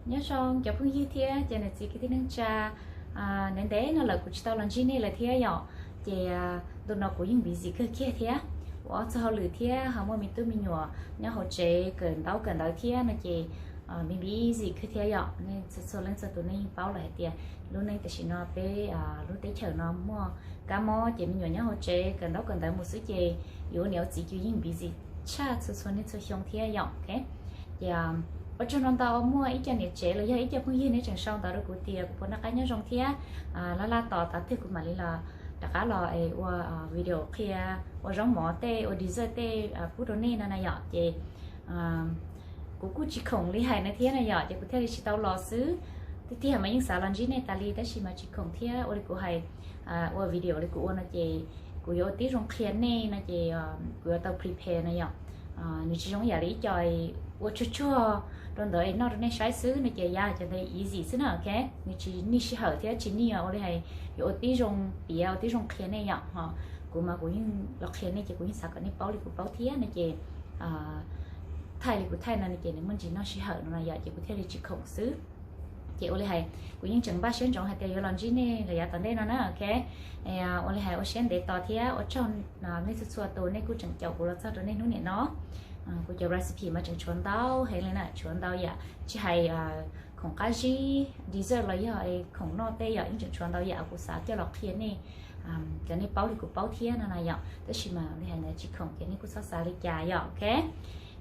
Nyob zoo cov phooj ywg thiab cov niam txiv kwv tij neej tsa, ntev ntev no lawm kuv tsis tau los ntsib nej lawm thiab yom. Ces ntu no kuv yeej busy kawg kiag thiab, ua ob txoj hauj lwm thiab ho muaj me tub me nyuam nyob hauv tsev kawm ntaub kawm ntawv thiab no ces busy kawg thiab yom. Nej txhua txhua leej txhua tus nej yeej paub lawm hais tias lub neej tam sim no peb lub teb chaws no muaj kab mob ces me nyuam nyob hauv tsev kawm ntaub kawm ntawv mus xwb ces yuav ua niam ua txiv ces yeej busy tshaj txhua txhua niaj txhua xyoo thiab yom. Ces ua tsaug ntau ntau muaj ib co niam tsev los yog ib co phooj ywg nej tseem sau ntawv rau kuv tias kuv puas noj qab nyob zoo thiab, laj laj tos tav twg kuv mam li los rov qab los ua video qhia ua zaub mov tej ua dessert tej pub rau nej no na yom. Ces kuv kuj tsis khoom li hais no thiab na yom, ces kuv thiaj li tsis tau los xwb. Tiag tiag mas yeej xav los ntsib nej tas li tab sis mas tsis khoom thiab ua li kuv hais, ua video li kuv ua no ces kuv yuav ua tib zoo qhia nej no ces kuv yuav tau prepare no yom. Nws tsis zoo yam li ib co ua tsuag tsuag rau ntawd noj rau nej saib xwb no ces yog cov ntawd easy xwb na, ok. Nws tsis nij sij hawm thiab tsis nij ua li hais yuav ua tib zoo piav ua tib zoo qhia nej yom. Ho kuv mas kuv yeej los qhia nej ces kuv yeej xav kom nej paub li kuv paub thiab no ces thaij li kuv thaij no ces nws muaj ntsis noj sij hawm no na yom, ces kuv thiaj li tsis khoom xwb. Ces ua li hais kuv yeej tseem npaj siab ntsoov hais tias yuav los ntsib nej los yav tom ntej no na, ok. Ua li hais ua siab ntev tos thiab ua tsaug nej txhua txhua tus nej kuj tseem caum kuv los txog rau niaj hnub niam no. Kuv cov recipe mas tseem tshuav ntau heev li na, tshuav ntau yam tsis hais khoom qab zib dessert los yog khoom noj tej yom, yeej tseem tshuav ntau yam kuv xav coj los qhia nej kom nej paub li kuv paub thiab no na yom. Tab sis mas li hais ntawd tsis khoom ces nej kuj txhob xav li cas yom, ok.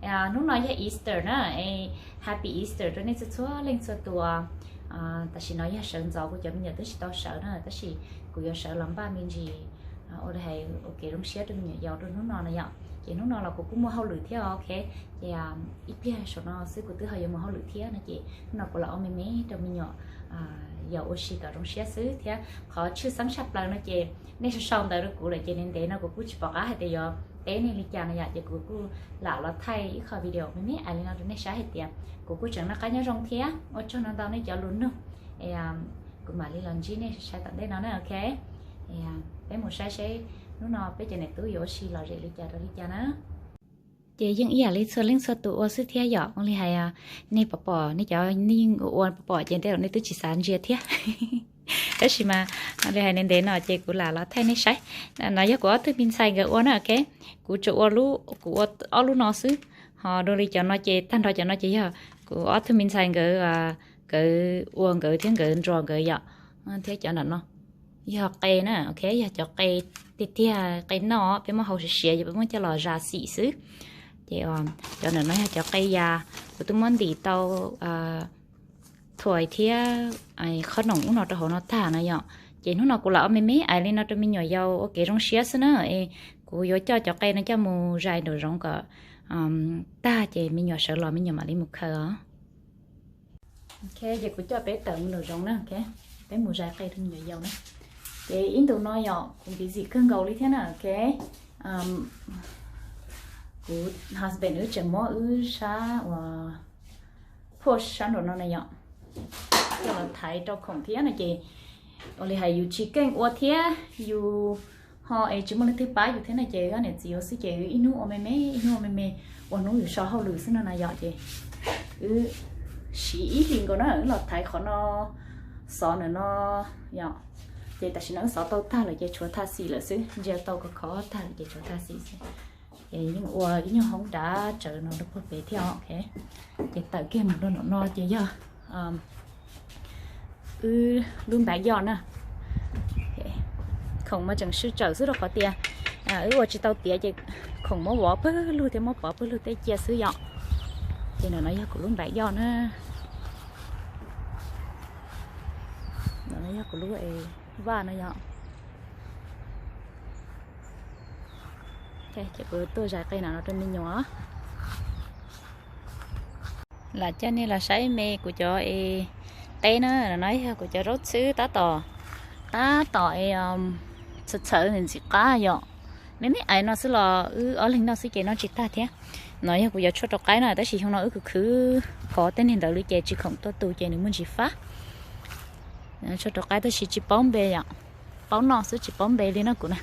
Hnub no yog Easter na, happy Easter rau nej txhua txhua leej txhua tus. Tam sim no yog sawv ntxov kuv cov me nyuam twb tsis tau sawv na tab sis kuv yuav sawv los npaj me ntsis ua li hais ua kev zoo siab rau me nyuam yaus rau hnub no na yom. Ces hnub no los kuv kuj muaj hauj lwm thiab, ok. Ces ib pliag saum no xwb kuv twb ho yuav mus hauj lwm thiab no ces hnub no kuv los ua me me rau me nyuam yaus ua si kom zoo siab xwb thiab. Qhov tshwj xeeb tshaj plaws no ces nej sau sau ntawv rau kuv lawm ces ntev ntev no kuv kuj tsis pom qab hais tias yuav teb nej li cas no yom, ces kuv kuj lam los thaij ib qho video me me ais li no rau nej saib hais tias kuv kuj tseem noj qab nyob zoo thiab. Ua tsaug ntau ntau nej cov lus nug, kuv mam li los ntsib nej saib tom ntej no na, ok. Peb mus saib seb hnub no peb cov niam tub yuav ua si lom zem li cas rau li cas na. Ces yeej ib yam li txhua leej txhua tus ua xwb thiab yom, ua li hais nej pom pom nej cov nej yeej ua ua pom pom ces tej zaum nej twb tsis xav ntsia thiab. Tab sis mas li hais ntev ntev no ces kuv lam los thaij nej saib. No yog kuv ob tug me ntxhais nkawd ua na, ok. Kuv tsuas ua, kuv ua ob lub no xwb. Ho dua li cov no ces tag nrho cov no ces yog kuv ob tug me ntxhais nkawd, nkawd ua nkawd thiab nkawd nrog nkawd yom. Thiab cov ntawm no yog qe na, ok, yog cov qe tiag tiag, qe noj peb muab hau siav siav ces peb muab coj los zas xim xwb. Ces cov ntawm no yog cov qe ya, kuv twb muab ntim tau thuais thiab qhob noom ub no rau hauv no tag no yom. Ces hnub no kuv lam ua me me ais li no rau me nyuam yaus ua kev zoo siab xwb na. Es kuv yuav coj cov qe no coj mus zais nraum zoov kom tag ces me nyuam sawv los me nyuam mam li mus khaws os. Ok, ces kuv coj peb tawm mus nraum zoov na, peb mus zais qe rau me nyuam yaus na. Ces ib ntus no yom kuv busy kawg nkaus li thiab na, ok. Kuv husband wb tseem muab wb sab uas porch sab nraum no na yom, coj los thaiv rau khoom thiab no ces ua li hais yus tsis keej ua thiab yus ho es tsis muaj leej twg pab yus thiab no ces ob niam txiv ua xwb ces wb ib hnub ua me me ib hnub ua me me, ua hnub yus so hauj lwm xwb no na yom. Ces wb siv ib hlis nkaus na wb los thaiv qhov no, xov ntawm no yom. Ces tam sim no wb xov tau tag lawm ces tshuav thaj xim lawm xwb, ntsia tau khov khov tag lawm ces tshuav thaj xim xwb. Ces yeej ua ib nyuag hoob dav tsawv no rau puag pem thiab os, ok. Ces tawm kiag mus rau nraum no ces yog wb lub npav yoj na. Khoom mas tseem sw tsawm xwb rau qhov tias wb ua tsis tau tiav ces khoom muab vov pawg lug thiab muab pov pawg lug tej cia xwb yom. Ces ntawm no yog kuv lub npav yoj na. Ntawm no yog kuv lub vaj no yom. Ces kuv tuaj zais qe no rau me nyuam. Lam coj nej los saib me kuv cov es teb na, no yog kuv cov zaub txhwb tab tom, tab tom es txhawv txhawv ntxim qab yom. Me me ais no xwb los wb ob leeg noj xwb ces noj tsis tag thiab. No yog kuv cov tshuaj rau qaib na tab sis xyoo no wb khwv khwv phov tej niag ntawd li ces tsis khoom tuaj tu ces nws muaj ntsis fab. Tshuaj rau qaib tab sis tsis paub npe yom, paub noj xwb tsis paub npe li no kuv na.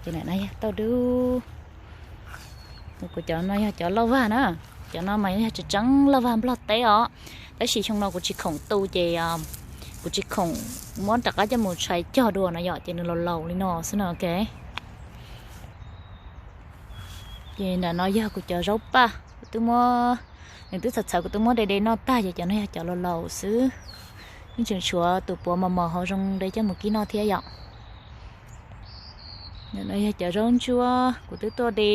Ces no yog tauj dub, kuv cov no yog cov lauj vag na. Cov no mas yog tseem tseeb laj vaj nplog teb os, tab sis xyoo no kuv tsis khoom tu ces kuv tsis khoom muab rov qab coj mus tshais cog dua no yom, ces nws laus laus li no xwb no, ok. Ces nram no yog kuv cov zaub paj, kuv twb muab, nws twb txhawv txhawv, kuv twb muab de de noj tag, ces cov no yog cov laus laus xwb. Yeej tseem tshuav tus puav mos mos hauv zoo de coj mus kib noj thiab yom. Nram no yog cov zaub ntsuab, kuv twb tuaj de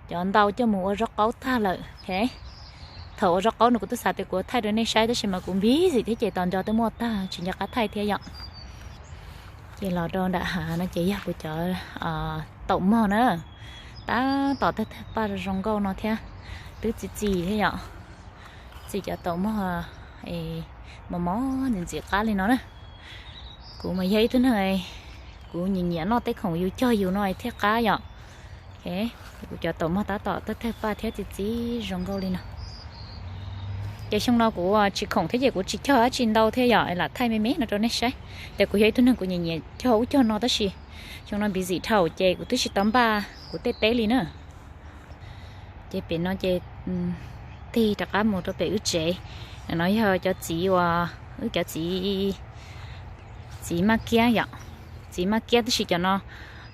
cov ntau coj mus ua zaub qaub tag lawm, ok. Thaum ua zaub qaub no kuv twb xav tias kuv thaij rau nej saib, tab sis mas kuv busy thiab ces tos nco twb muaj tag, tsis nco qab thaij thiab yom. Ces los rau nram hav no ces yog kuv cov taum mog na, tab tom tawg tawg paj zoo nkauj no thiab, twb txi txiv thiab yom. Txi cov taum mog mos mos ntxim ntxim qab li no na. Kuv mas yog ib tug neeg, kuv nyiam nyiam noj tej khoom yus cog yus no thiaj qab yom. Kuv cov taum mog tab tom tawg tawg paj thiab txi txiv zoo nkauj li no. Ces xyoo no kuv tsis khoom thiab ces kuv tsis cog dab tsi ntau thiab yom, lam thaij me me no rau nej saib. Ces kuv yog ib tug neeg kuv nyiam nyiam cog ub cog no tab sis xyoo no busy dhau ces kuv twb tsis tau npaj kuv tej teb li na. Ces pem no ces tig rov qab mus rau pem wb tsev. No yog cov txiv uas wb cov txiv, txiv maj kiab yom, txiv maj kiab tab sis cov no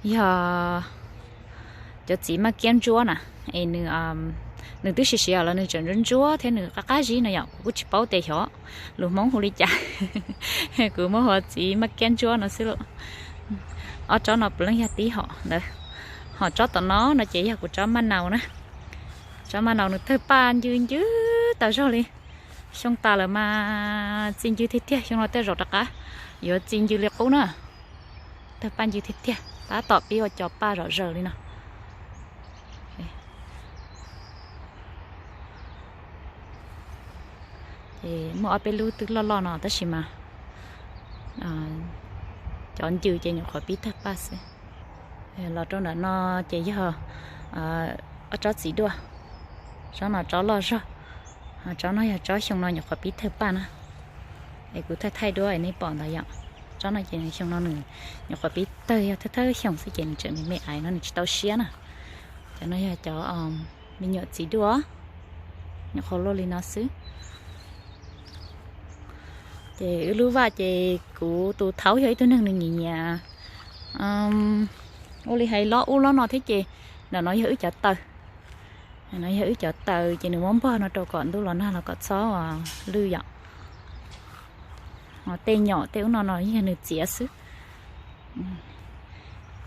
yog cov txiv maj kiab ntsuab na, es nws, nws twb siav siav los nws tseem ntsuab ntsuab thiab nws qab qab zib no yom, kuv kuj tsis paub tias xyov lus Hmoob hu li cas. Kuv muab hu ua txiv maj kiab ntsuab no xwb lauj. Ob tsob no puav leej yog tib hom ntawd. Hom tsob tom no no ces yog kuv tsob maj naus na. Tsob maj naus nws tawg paj ncw ncw tas zog li. Xyoo tas lawm mas txi ncw tiag tiag, xyoo no tej zaum rov qab yuav txi ncw li qub na. Tawg paj ncw tiag tiag, tab tom pib ua cov paj zom zaws li no. Ces muaj ob peb lub twb loj loj no tab sis mas cov ncw ces nyuam qhuav pib tawg paj xwb. Los rau ntawm no ces yog ob tsob txiv duaj, tsob no tsob loj zog, tsob no yog tsob xyoo no nyuam qhuav pib tawg paj na. Es kuv thaij thaij duab es nej pom ntawd yom. Tsob no ces xyoo no nws nyuam qhuav pib tawg, yog thawj thawj xyoo xwb ces nws tseem me me aiv no nws tsis tau siab na. Cov no yog cov me nyuam txiv duaj, nyuam qhuav luaj li no xwb. Ces wb lub vaj ces kuv tus thaub yog ib tug neeg nws nyiam nyiam ua li hais lob ub lob no thiab ces ntawm no yog wb cov taws. No yog wb cov taws ces nws muab npog no rau kom ntuj los nag los kom txhob lwj yom. Ho tej nyom tej ub no no yog nws txiav xwb.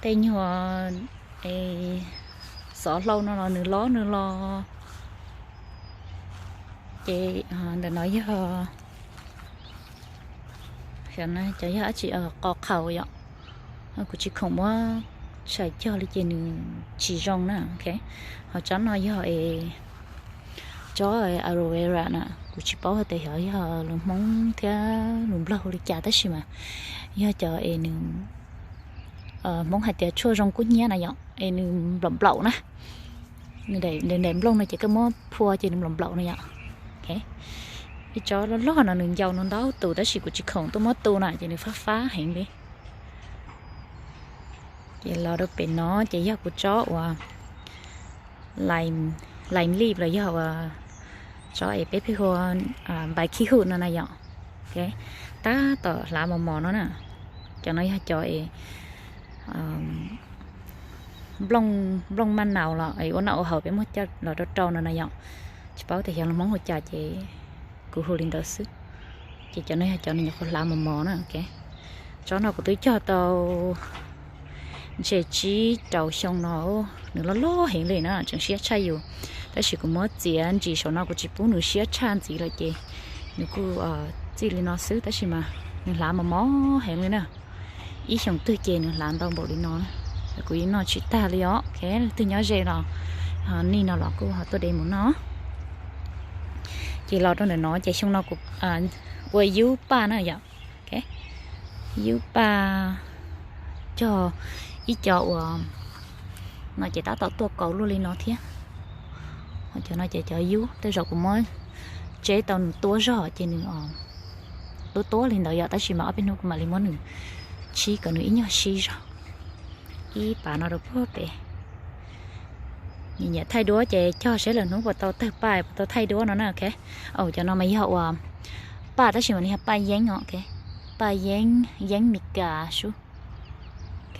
Tej nyuag xov hlau no los nws lob nws los. Ces ntawm no yog, cov yog dab tsi, qos qhaus yom. Kuv tsis khoom muab tshais cog li ces nws tsis zoo na. Ho tsob no yog es tsob aloe vera na, kuv tsis paub hais tias xyov yog lus Hmoob thiab lus Nplog hu li cas tab sis mas yog cov es nws, Hmoob hais tias tshuaj zoo kub hnyiab na yom, es nws nplaum nplaum na. Nws daim nplooj no ces koj muab phua ces nws nplaum nplaum na yom. Ib tsob loj loj no nws ncau no ntau tus tab sis kuv tsis khoom tuaj muab tu na ces nws fab fab heev li. Ces los rau pem no ces yog kuv tsob uas lime leaf los yog uas tsob es peb pheej hu npais khib hwm no na yom. Tab tom hlav mos mos no na. Cov no yog cov es nplooj maj naus los es ua noj ua haus peb muab coj los rau rau no na yom. Tsis paub tias xyov lus Hmoob hu cas ces kuv hu li ntawd xwb. Ces cov no yog cov nws nyuam qhuav hlav mos mos na. Tsob no kuv twb cog tau ntshe tsib rau xyoo no, nws loj loj heev li na, tseem siab tshaj yus. Tab sis kuv muab txiav ntsis saum no kuv tsis pub nws siab tshaj ntxiv lawm ces nws kuj txij li no xwb tab sis mas nws hlav mos mos heev li na. Ib xyoos twg ces nws hlav ntau npaum li no, kuv yeej noj tsis tag li os. Leej twg nyob ze los nij no los kuj ho tuaj de mus noj. Ces los rau ntawm no ces xyoo no kuv ua yub paj na yom. Yub paj cog ib co uas no ces tab tom tuaj kaus luaj li no thiab. Cov no ces cov yub tej zaum kuv muab tseb tau nws tuab zog ces nws tuab tuab li ntawd yom, tab sis mas ob peb hnub kuv mam li muab nws tshib kom nws ib nyuag sib zog. Ib pas no rau puag pem, Nyiam thaij duab ces cog seb lwm hnub puas tau tawg paj puas tau thaij duab no na, ok. Cov no mas yog uas paj tab sis mas nws yog paj yeeb os, ok. Paj yeeb, yeeb Mes Kas sub. Ok,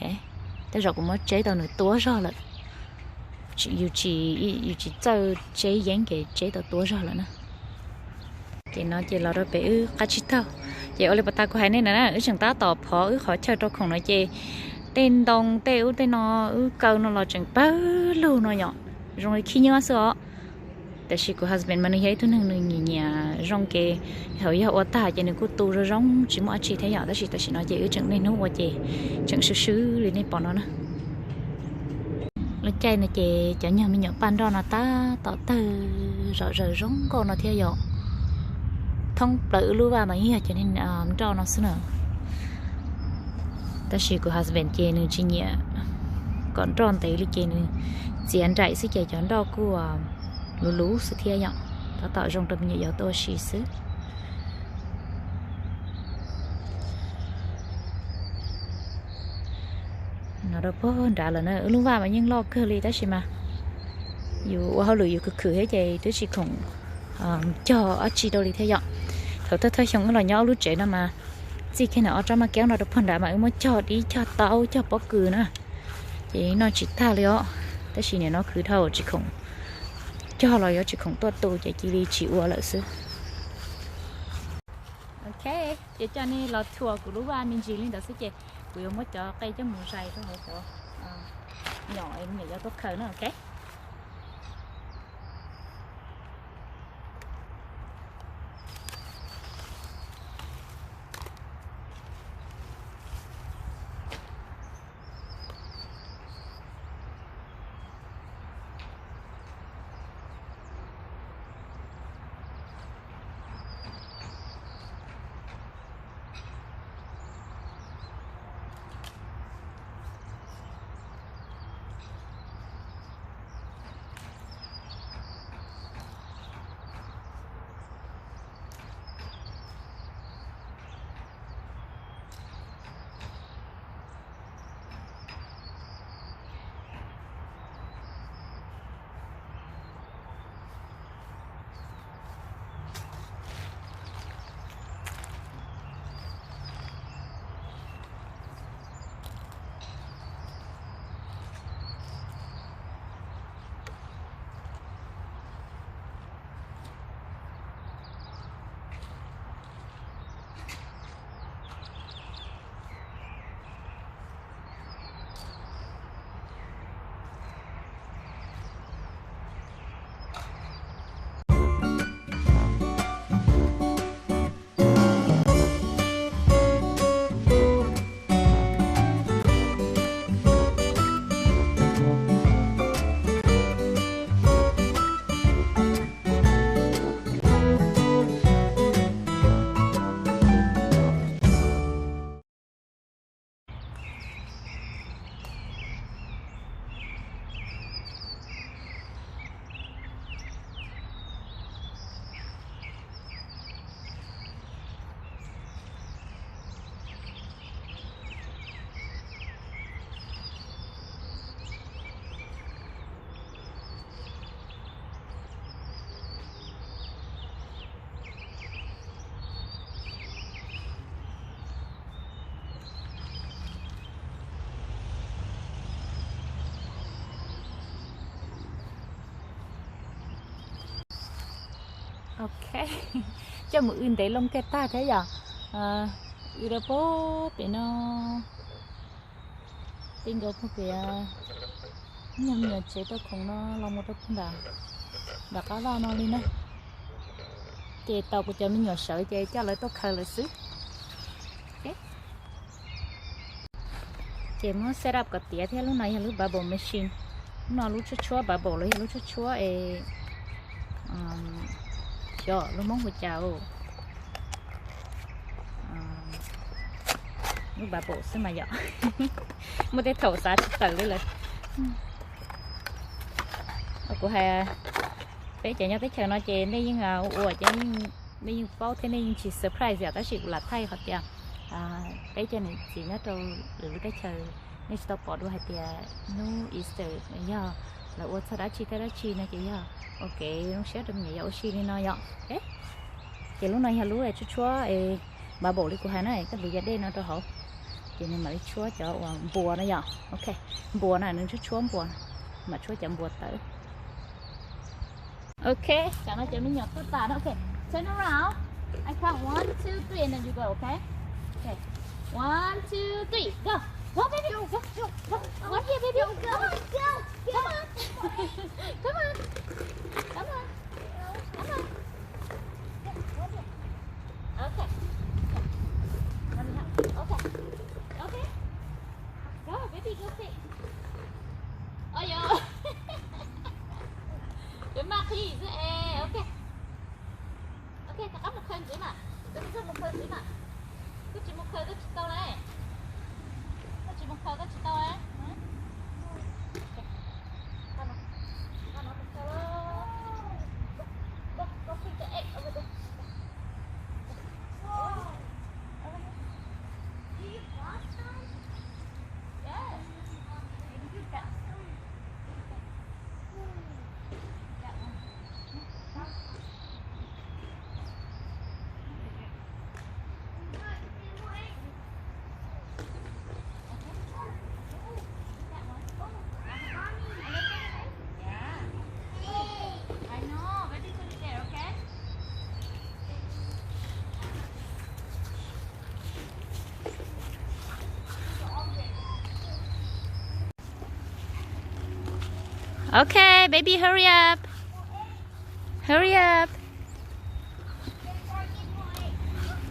tej zaum kuv muab tseb tau nws tuab zog lawm. Yus tsis, yus tsis txawj tseb yeeb ces tseb tau tuab zog lawm na. Ces no ces los rau pem wb qab tsib taug. Ces ua li puas tas kuv hais nej na, wb tseem tab tom phov wb qhov chaw rau khoom no ces tej ntoo tej ub tej no wb kaw no los tseem pawg lug no yom, zoo li khib nyiab xwb os. Tab sis kuv husband mas nws yog ib tug neeg nws nyiam nyiam zoo kev, thaum yog ua tag ces nws kuj tu zoo zoo tsis muaj dab tsi thiab yom. Tab sis tam sim no ces wb tseem niaj hnub ua ces tseem swb swb li nej pom no na. Lub caij no ces cov nyuag me nyuam paj nroj no tab tom tawg zom zaws zoo nkauj no thiab yom. Thoob plaws wb lub vaj mas yeej yog cov nroj no xwb na. Tab sis kuv husband ces nws tsis nyiam kom nroj ntev li ces nws txiav nraim xwb ces cov nroj kuj luv luv xwb thiab yom. Tab tom zoo rau me nyuam yaus tuaj ua si xwb. No rau puag nrad lawm na, wb lub vaj mas yeej loj kawg li tab sis mas yus ua hauj lwm yus khwv khwv thiab ces twb tsis khoom cog dab tsi rau li thiab yom. Thaum thawj thawj xyoo wb los nyob lub tsev no mas txij kiag ntawm ob tsob maj keeb no rau puag nrad mas wb muab cog dib cog taub cog pob kws na, ces noj tsis tag li os. Tab sis nim no khwv dhau tsis khoom cog los yuav tsis khoom tuaj tu ces cia li tsis ua lawm xwb. Ok, ces coj nej los tour kuv lub vaj me ntsis li ntawd xwb ces kuv yuav muab cov qe coj mus zais rau hauv cov nyom me nyuam yaus tuaj khaws na, ok. Ok, coj mus wb ntev loo kiag tag thiab yom. Wb rau puag pem no, ti nkaus puag pem, nyuag me nyuam tsev rau khoom no los mus rau puag nram, nram qab vaj no li na. Ces tau kuv cov me nyuam sawv ces coj lawv tuaj khaws lawm xwb. Ces muab set up kom tiav thiab, lub no yog lub bubble machine. Lub no lub tshuab tshuab bubble los yog lub tshuab tshuab es, xyov lub Hmoob hu cas, lub bubble xwb mas yom. Muaj tej thaum xav tsis tawm li lawm. Kuv hais, peb cov nyob teb chaws no ces nej yeej ua ces nej yeej paub thiab nej yeej tsis surprise yom, tab sis kuv lam thaij qhov tias peb cov niam txiv nyob rau lwm lub teb chaws nej tsis tau pom dua hais tias hnub Easter yog Lawv ua txog dab tsi thiab dab tsi no ces yog ua kev zoo siab rau me nyuam yaus ua si li no yom. Ces lub no yog lub tshuab tshuab bubble li kuv hais na, koj hliv cov dej no rau hauv ces nws mam li tshuab cov uas npuas no yom. Ok, npuas na, nws tshuab tshuab npuas, mam tshuab cov npuas tawv. Ok, tam no cov me nyuam tuaj tas no. Ok, turn around. I count one, two, three, and then you go, okay? Okay. One, two, three, go. Go, baby, go, go, go. One here, baby. Come on, go, go. Come on. Come on. Come on. Come on. Okay. Let me help. Okay. Okay. Go, baby, go quick. Ôi dồi. Cov maj qhib xwb es, ok. Ok, rov qab mus khaws ntxiv mas. Koj mus khaws ntxiv mas. Koj tsis mus khaws koj tsis tau lauj. Koj tsis mus khaws koj tsis tau lauj. Koj mus khaws lauj. Go, go pick the egg over there. Over here. Do you want some? Yes. Maybe you got some. Got one. Okay, baby, hurry up. Hurry up.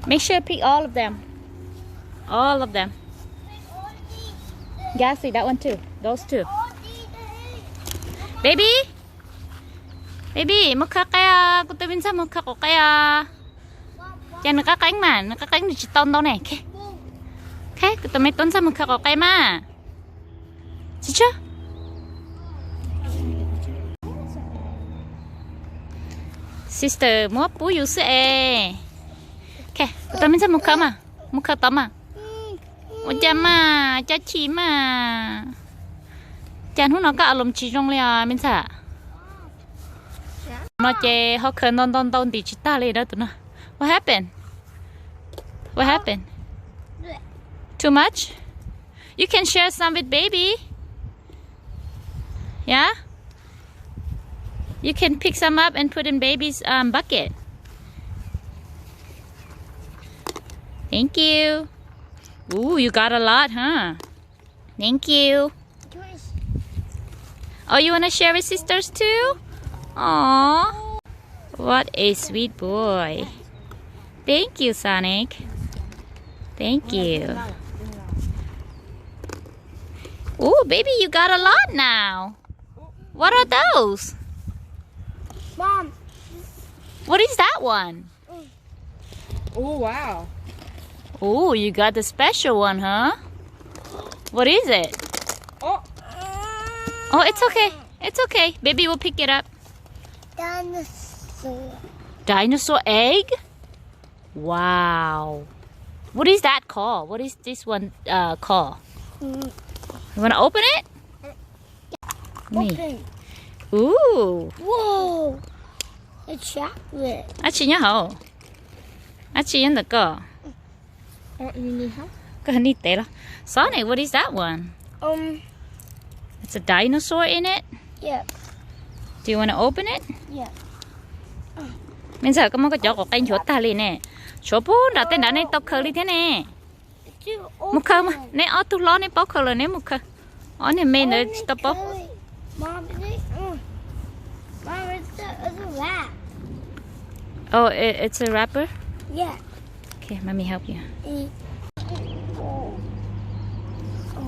Make sure you pick all of them. All of them. Gassy, that one too. Those two. Baby. Baby, mus khaws qe os, kuv tus me ntxawg mus khaws quav qe os. Ces nws qab qeeb mas, nws qab qeeb nws tsis tau ntau ne. Ok, kuv tus me tub ntxawg mus khaws quav qe mas. Tsis tshua. Sister muab pub yus xwb es. Ok, kuv tus me ntxawg mus khaws mas, mus khaws tod mas. Ua cas mas, cas chim mas. Cas hnub no koj a loos tsis zoo li os me ntxhais? No ces ho khaws ntau ntau ntau ntim tsis tag li dab tus no. What happened? What happened? Too much? You can share some with baby. Yeah? You can pick some up and put in baby's um, bucket. Thank you. Ooh, you got a lot, huh? Thank you. Oh, you want to share with sisters too? Aww. What a sweet boy. Thank you, Sonic. Thank you. Ooh, baby, you got a lot now. What are those? Mom. What is that one? Oh, wow. Oh, you got the special one, huh? What is it? Oh. Oh, it's okay. It's okay. Baby will pick it up. Dinosaur. Dinosaur egg? Wow. What is that called? What is this one uh, called? Mm. You want to open it? Ni. Ooh. Whoa. It's chocolate. Dab tsi nyob hauv? Dab tsi nyob ntawm koj? Oh, you need help? Koj nij tev los? Sonic, what is that one? Um. It's a dinosaur in it? Yeah. Do you want to open it? Yeah. Me ntxawm, koj muab koj cov quav qe nchuav tag li ne. Tshuav puag nram tej nrad nej tau khaws li thiab ne. Mus khaws mas, neb ob tug hlob neb paub khaws lawm neb mus khaws. Ob niag me ntawd tsis tau paub. Mom, is it, mm, Mom, it's a, it's a wrap. Oh, it, it's a wrapper? Yeah. Okay, mommy help you. Mm.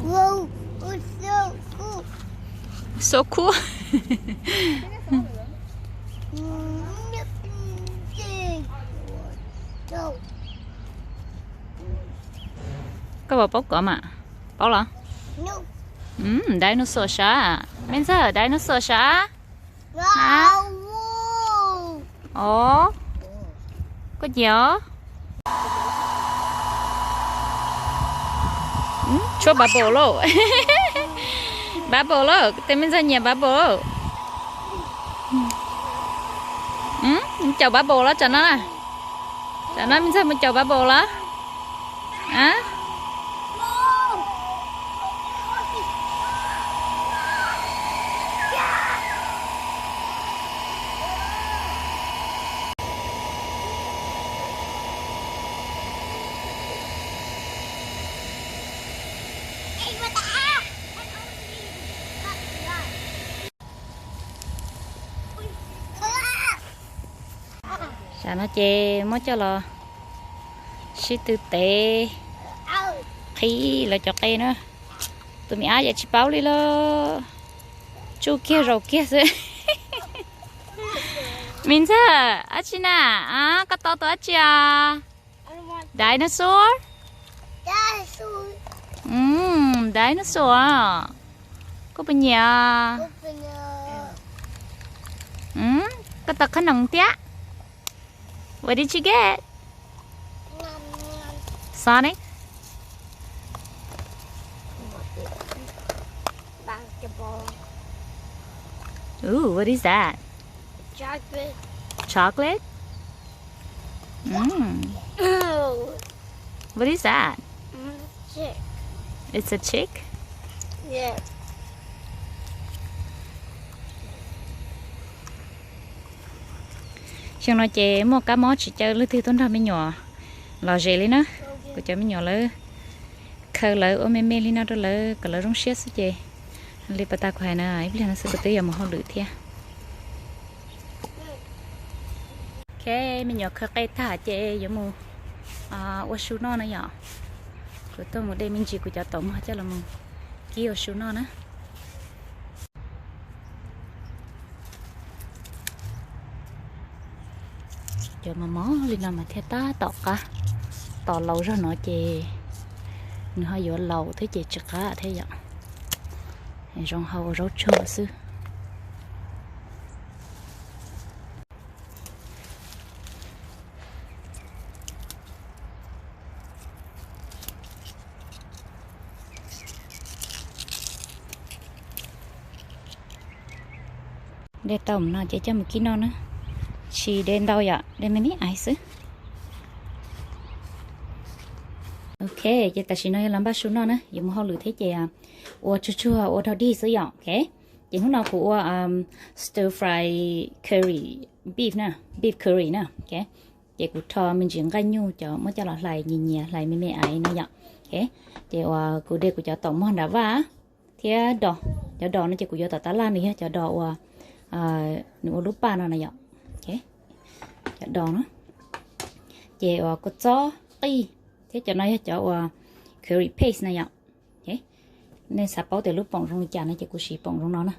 Whoa, it's so cool. So cool. Mm, so Koj puas paub kov mas? Paub los? Dinosaur sav. Me ntxawg, dinosaur sav. Os, koj nyiam os? Tshuab bubble lauj. Bubble lauj, tej me ntxawg nyiam bubble lauj. Caum bubble los tsam no na. Tsam no me ntxawg mus caum bubble los. A, Tsam no ces muab coj los sib tw tev qhib lawv cov qe na. Tus me ab yam tsis paub li los tsuj kiag zaum kiag xwb. Me ntxawg, dab tsi na? Koj tau tus dab tsi os? Dinosaur? Dinosaur. Koj puas nyiam? Koj tau qhab noom thiab. What did you get? Sonic? Basketball. Ooh, what is that? Chocolate. Chocolate? Mm. Ew. What is that? Mm, chick. It's a chick? Yeah. Xyoo no ces muaj kab mob tsis caw leej twg tuaj nrog me nyuam lom zem li na. Kuv cov me nyuam lawv khaws lawv ua me me li no rau lawv kom lawv zoo siab xwb ces li pas tas kuv hais na, ib pliag no xwb kuv twb yuav mus hauj lwm thiab. Ok, me nyuam khaws qe tag ces yuav mus ua su noj na yom. Kuv tuaj mus de me ntsis kuv cov taum mog coj los mus kib ua su noj na. Cov mos mos li no mas thiaj tab tom qab, tos laus zog no ces nws ho yuav laus thiab ces tsis qab thiab yom. Zoo hau ua zaub tsuag xwb. De tau no ces coj mus kib noj na. Tsis de ntau yom, de me me ais xwb. Ok, ces tam sim no yog los npaj su noj na, yuav mus hauj lwm thiab ces ua tsuag tsuag ua dog dig xwb yom. Ok, ces hnub no kuv ua stir fry curry beef na, beef curry na. Ok, ces kuv rho me ntsis nqaij nyuj cov muab coj los hlais nyias nyias hlais me me ais no yom. Ok, ces uas kuv de kuv cov taum mog nram vaj thiab dos, cov dos no ces kuv yuav tom tab laj, nws yog cov dos uas nws ua lub paj no na yom. Cov dos no ces uas kua txob qij thiab cov no yog cov uas curry paste na yom. Nej xav paub tias lub poom zoo li cas no ces kuv siv poom zoo no na.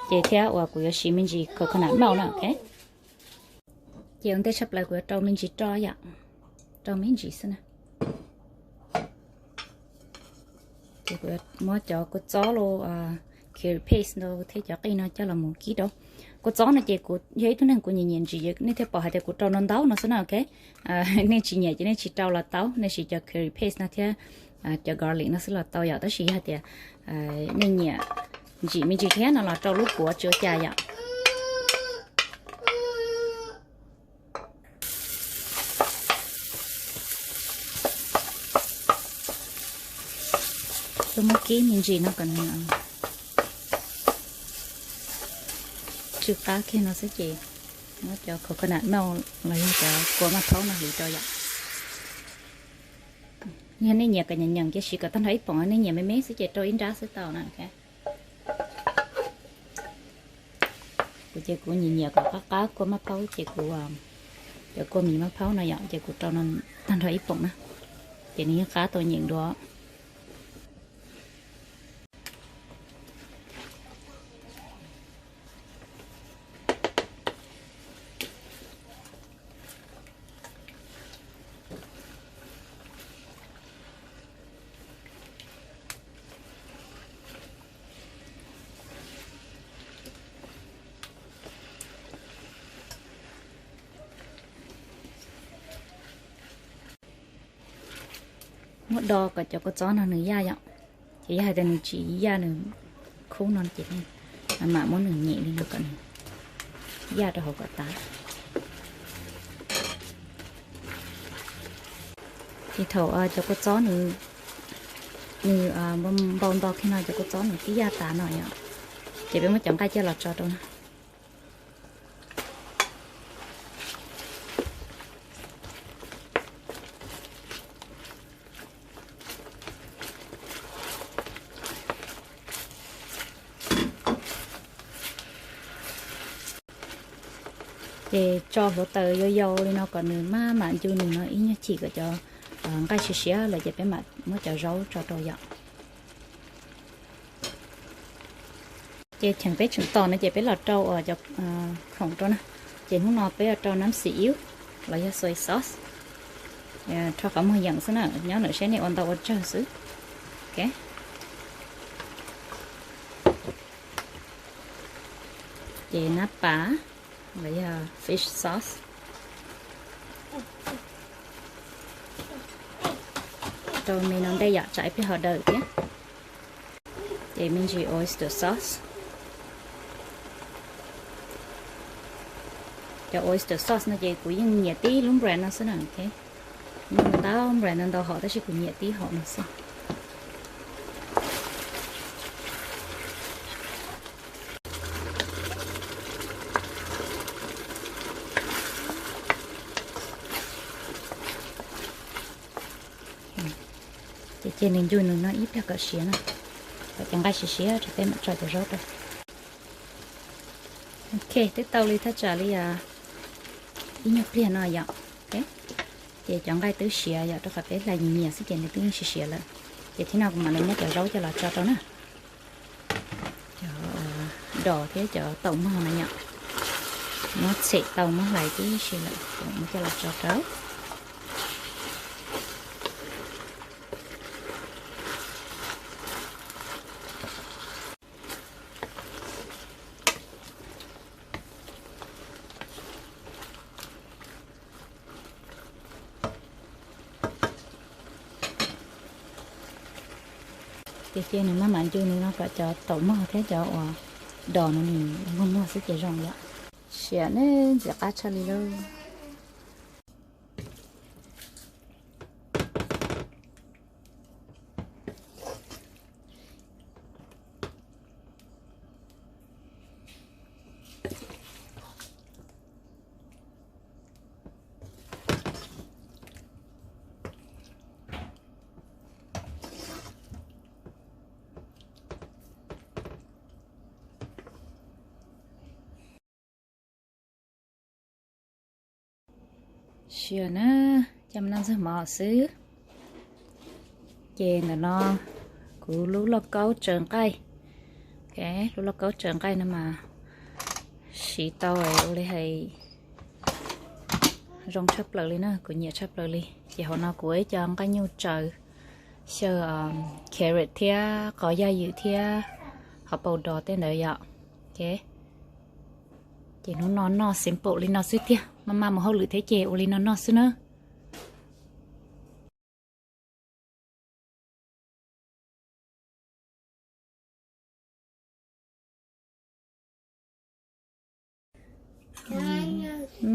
Ces thiab uas kuv yuav siv me ntsis coconut milk na. Ces ua ntej tshaj plaws kuv yuav rau me ntsis roj yom, rau me ntsis xwb na. Ces kuv yuav muab cov kua txob los curry paste ntawd thiab cov qij no coj los mus kib rau. Kua txob no ces kuv yog ib tug neeg kuv nyiam nyiam ntsim, nej thiaj pom hais tias kuv rau no ntau no xwb na. Ok, nej tsis nyiam ces nej tsis rau los tau, nej siv cov curry paste no thiab cov garlic no xwb los tau yom. Tab sis yog tias nej nyiam ntsim me ntsis thiab no los rau lub puav tsis ua cas yom. Kuv muab kib me ntsis no kom nws tsw qab kiag no xwb ces muab cov coconut milk los yog cov kua maj phaub no hliv rau yom. Yog nej nyiam kom nyeem nyeem ces siv kom tag nrho ib poom, nej nyiam me me xwb ces rau ib nrab xwb tau na. Kuv ces kuv nyiam nyiam kom qab qab kua maj phaub ces kuv, cov kua mis maj phaub no yom, ces kuv rau no tag nrho ib poom na, ces nws yeej qab tau nyeem dua. Muab do kom cov kua txob no nws yaj yom. Ces yog hais tias nws tsis yaj nws khub no ces mam muab nws nyem li no kom nws yaj rau hauv kom tas. Ces thaum cov kua txob nws, nws npau nto kiag no, cov kua txob nws twb yaj tas no yom, ces peb muab cov nqaij coj los tso rau na. Ces tso hluav taws yau yau li no kom nws maj mam ncu nws no ib nyuag chim kom cov nqaij siav siav lawm ces peb mam muab cov zaub tso rau yom. Ces cheem peb tseem tos no ces peb los rau cov khoom rau na. Ces hnub no peb yuav rau nab xim iub los yog soy sauce, rho qhov muag yeem xwb na, nyob ntawm seb nej ua ntau ua tsawg xwb. Ces nab pas los yog fish sauce rau me no ntej yom, tsam ib pliag ho daws thiab. Ces me ntsis oyster sauce. Cov oyster sauce no ces kuv yeej nyiam tib lub brand no xwb na. Muaj ntau brand no ntau hom tab sis kuv nyiam tib hom no xwb. Ces cia nws ncu nws no ib pliag kom siav na, kom cov nqaij siav siav rau peb mam tso cov zaub rau. Ok, twb tau li thaj tsam li ib nyuag pliag no yom. Ces cov nqaij twb siav yom, rau qhov peb hlais nyias nyias xwb ces nws twb yeej siav siav lawm. Ces thib no kuv mam li muab cov zaub coj los tso rau na. Cov dos thiab cov taum mog no yom, muab tshem tau muab hlais tib si lawm, muab coj los tso rau. Ces cia nws maj mam ncu nws no kom cov taum mog thiab cov uas dos no nws muag muag xwb ces zoo yom. Siav ne, ntxim qab tshaj li lauj. Siav na, coj mus noj ntxuag mov xwb. Ces ntawm no kuv lub lauj kaub tsaws nqaij. Lub lauj kaub tsaws nqaij no mas siv tau ua li hais zoo tshaj plaws li na, kuv nyiam tshaj plaws li. Ces hauv no kuv ua ib co nqaij nyuj tsaws, xyaw carrot thiab qos yaj ywm thiab hauv paus dos tej ntawd yom. Ces hnub no noj simple li no xwb tiag, maj mam mus hauj lwm thiab ces ua li no noj xwb na.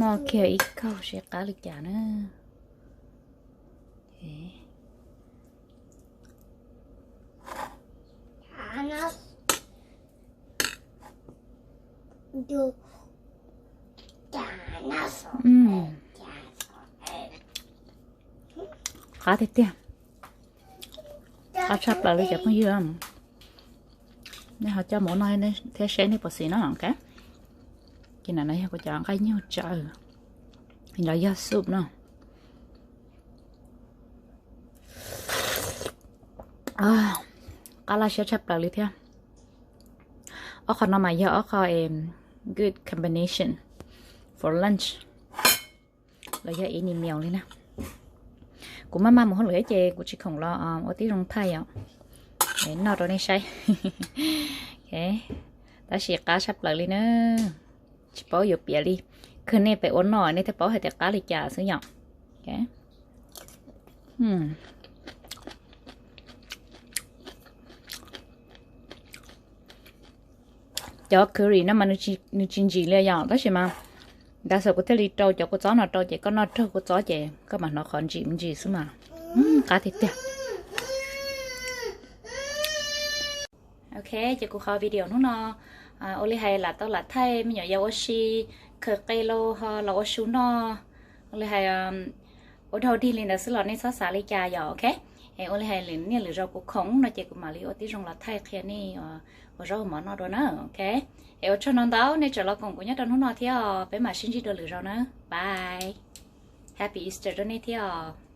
Noj kiag ib kaug seb qab li cas na. Qab tiag tiag. Qab tshaj plaws li cov phooj ywg. Nej ho coj mus ua noj thiab seb nej puas xis no. Ces ntawm no yog kuv cov nqaij nyuj tsaws los yog soup no. Qab laj siab tshaj plaws li thiab. Ob qho no mas yog ob qho good combination for lunch los yog evening meal li na. Kuv maj mam mus hauj lwm ces kuv tsis khoom los ua tib zoo thaij os, noj rau nej saib. Tab sis qab tshaj plaws li na, tsis paub yuav piav li. Kawg nej pem ua noj nej thiaj paub hais tias qab li cas xwb yom. Cov curry no mas nws tsis ntsim li yom, tab sis mas that's why kuv thiaj li rau cov kua txob no rau ces koj noj raug kua txob ces koj mam hnov qhov ntsim ntsim xwb mas. Qab tiag tiag. Ok, ces kuv qhov video hnub no ua li hais lam tau lam thaij me nyuam yaus ua si, khaws qe los ho los ua su noj, ua li hais ua daug dig li ntawd xwb los nej txhob xav li cas yom, ok. Es ua li hais lwm niaj lwm zaus kuv khoom no ces kuv mam li ua tib zoo los thaij qhia nej ua zaub mov noj dua na, ok. Es ua tsaug ntau ntau nej tseem los koom kuv nyob rau hnub no thiab os, peb mam sib ntsib dua lwm zaus na. Bye. Happy Easter rau nej thiab os.